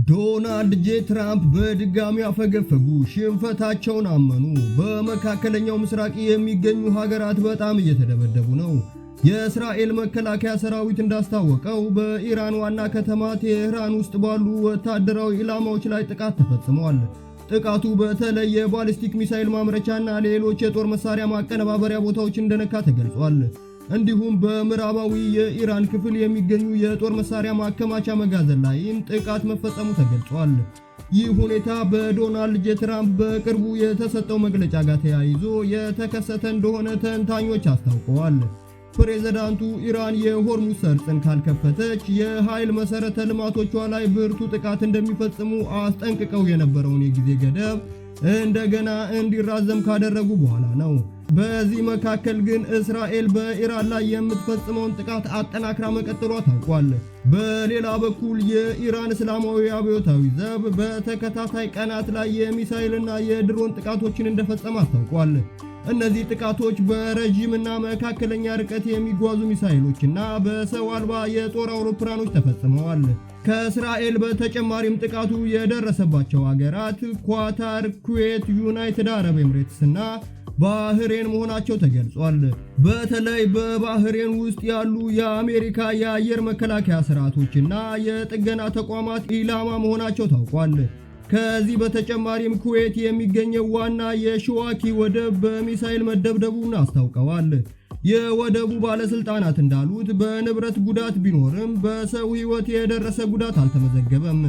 ዶናልድ ጄ ትራምፕ በድጋሚ አፈገፈጉ፣ ሽንፈታቸውን አመኑ። በመካከለኛው ምስራቅ የሚገኙ ሀገራት በጣም እየተደበደቡ ነው። የእስራኤል መከላከያ ሰራዊት እንዳስታወቀው በኢራን ዋና ከተማ ቴህራን ውስጥ ባሉ ወታደራዊ ኢላማዎች ላይ ጥቃት ተፈጽሟል። ጥቃቱ በተለይ የባሊስቲክ ሚሳይል ማምረቻና ሌሎች የጦር መሳሪያ ማቀነባበሪያ ቦታዎች እንደነካ ተገልጿል። እንዲሁም በምዕራባዊ የኢራን ክፍል የሚገኙ የጦር መሳሪያ ማከማቻ መጋዘን ላይም ጥቃት መፈጸሙ ተገልጿል። ይህ ሁኔታ በዶናልድ ጄ ትራምፕ በቅርቡ የተሰጠው መግለጫ ጋር ተያይዞ የተከሰተ እንደሆነ ተንታኞች አስታውቀዋል። ፕሬዝዳንቱ ኢራን የሆርሙዝ ሰርጥን ካልከፈተች የኃይል መሰረተ ልማቶቿ ላይ ብርቱ ጥቃት እንደሚፈጽሙ አስጠንቅቀው የነበረውን የጊዜ ገደብ እንደገና እንዲራዘም ካደረጉ በኋላ ነው። በዚህ መካከል ግን እስራኤል በኢራን ላይ የምትፈጽመውን ጥቃት አጠናክራ መቀጠሏ ታውቋል። በሌላ በኩል የኢራን እስላማዊ አብዮታዊ ዘብ በተከታታይ ቀናት ላይ የሚሳይልና የድሮን ጥቃቶችን እንደፈጸመ አስታውቋል። እነዚህ ጥቃቶች በረዥምና መካከለኛ ርቀት የሚጓዙ ሚሳይሎችና በሰው አልባ የጦር አውሮፕላኖች ተፈጽመዋል። ከእስራኤል በተጨማሪም ጥቃቱ የደረሰባቸው አገራት ኳታር፣ ኩዌት፣ ዩናይትድ አረብ ኤምሬትስ እና ባህሬን መሆናቸው ተገልጿል። በተለይ በባህሬን ውስጥ ያሉ የአሜሪካ የአየር መከላከያ ስርዓቶችና የጥገና ተቋማት ኢላማ መሆናቸው ታውቋል። ከዚህ በተጨማሪም ኩዌት የሚገኘው ዋና የሽዋኪ ወደብ በሚሳኤል መደብደቡን አስታውቀዋል። የወደቡ ባለስልጣናት እንዳሉት በንብረት ጉዳት ቢኖርም በሰው ሕይወት የደረሰ ጉዳት አልተመዘገበም።